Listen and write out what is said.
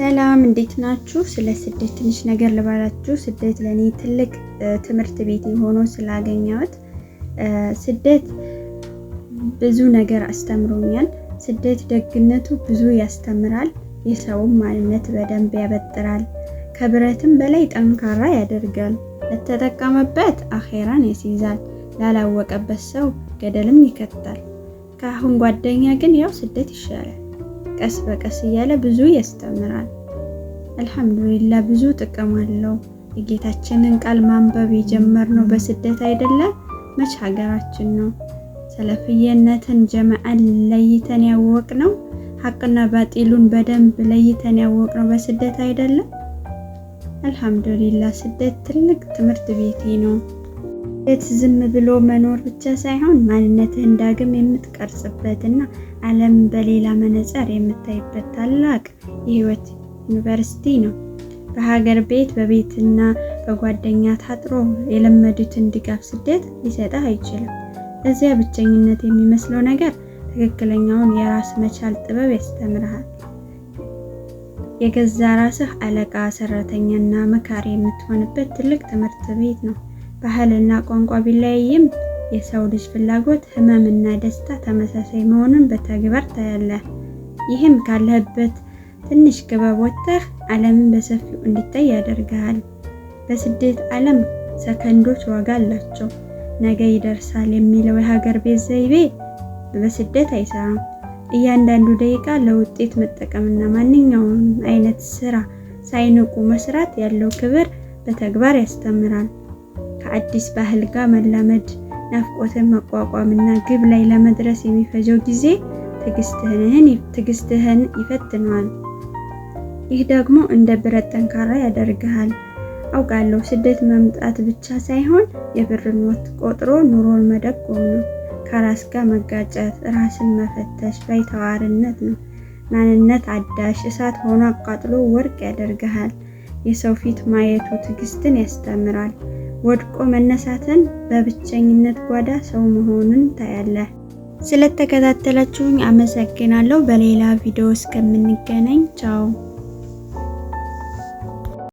ሰላም፣ እንዴት ናችሁ? ስለ ስደት ትንሽ ነገር ልበላችሁ። ስደት ለእኔ ትልቅ ትምህርት ቤት ሆኖ ስላገኘሁት ስደት ብዙ ነገር አስተምሮኛል። ስደት ደግነቱ ብዙ ያስተምራል። የሰውን ማንነት በደንብ ያበጥራል። ከብረትም በላይ ጠንካራ ያደርጋል። ለተጠቀመበት አኼራን ያስይዛል፣ ላላወቀበት ሰው ገደልም ይከታል። ከአሁን ጓደኛ ግን ያው ስደት ይሻላል። ቀስ በቀስ እያለ ብዙ ያስተምራል። አልሐምዱሊላህ ብዙ ጥቅም አለው። የጌታችንን ቃል ማንበብ የጀመርነው በስደት አይደለም? መች ሀገራችን ነው። ሰለፍየነትን ጀማዓን ለይተን ያወቅነው፣ ሀቅና ባጢሉን በደንብ ለይተን ያወቅነው በስደት አይደለም? አልሐምዱሊላህ ስደት ትልቅ ትምህርት ቤቴ ነው። ስደት ዝም ብሎ መኖር ብቻ ሳይሆን ማንነትህን ዳግም የምትቀርጽበትና ዓለም በሌላ መነጽር የምታይበት ታላቅ የህይወት ዩኒቨርሲቲ ነው። በሀገር ቤት በቤትና በጓደኛ ታጥሮ የለመዱትን ድጋፍ ስደት ሊሰጥህ አይችልም። እዚያ ብቸኝነት የሚመስለው ነገር ትክክለኛውን የራስ መቻል ጥበብ ያስተምርሃል። የገዛ ራስህ አለቃ፣ ሰራተኛና መካሪ የምትሆንበት ትልቅ ትምህርት ቤት ነው። ባህልና ቋንቋ ቢለያይም የሰው ልጅ ፍላጎት፣ ህመምና ደስታ ተመሳሳይ መሆኑን በተግባር ታያለህ። ይህም ካለህበት ትንሽ ክበብ ወጥተህ ዓለምን በሰፊው እንዲታይ ያደርግሃል። በስደት ዓለም ሰከንዶች ዋጋ አላቸው። ነገ ይደርሳል የሚለው የሀገር ቤት ዘይቤ በስደት አይሰራም። እያንዳንዱ ደቂቃ ለውጤት መጠቀምና ማንኛውም አይነት ስራ ሳይንቁ መስራት ያለው ክብር በተግባር ያስተምራል። ከአዲስ ባህል ጋር መላመድ፣ ናፍቆትን መቋቋምና ግብ ላይ ለመድረስ የሚፈጀው ጊዜ ትዕግስትህን ይፈትነዋል። ይህ ደግሞ እንደ ብረት ጠንካራ ያደርግሃል። አውቃለሁ፣ ስደት መምጣት ብቻ ሳይሆን የብር ኖት ቆጥሮ ኑሮን መደጎም ነው። ከራስ ጋር መጋጨት፣ ራስን መፈተሽ ባይተዋርነት ነው። ማንነት አዳሽ እሳት ሆኖ አቃጥሎ ወርቅ ያደርግሃል። የሰው ፊት ማየቱ ትዕግስትን ያስተምራል። ወድቆ መነሳትን፣ በብቸኝነት ጓዳ ሰው መሆኑን ታያለህ። ስለተከታተላችሁኝ አመሰግናለሁ። በሌላ ቪዲዮ እስከምንገናኝ ቻው።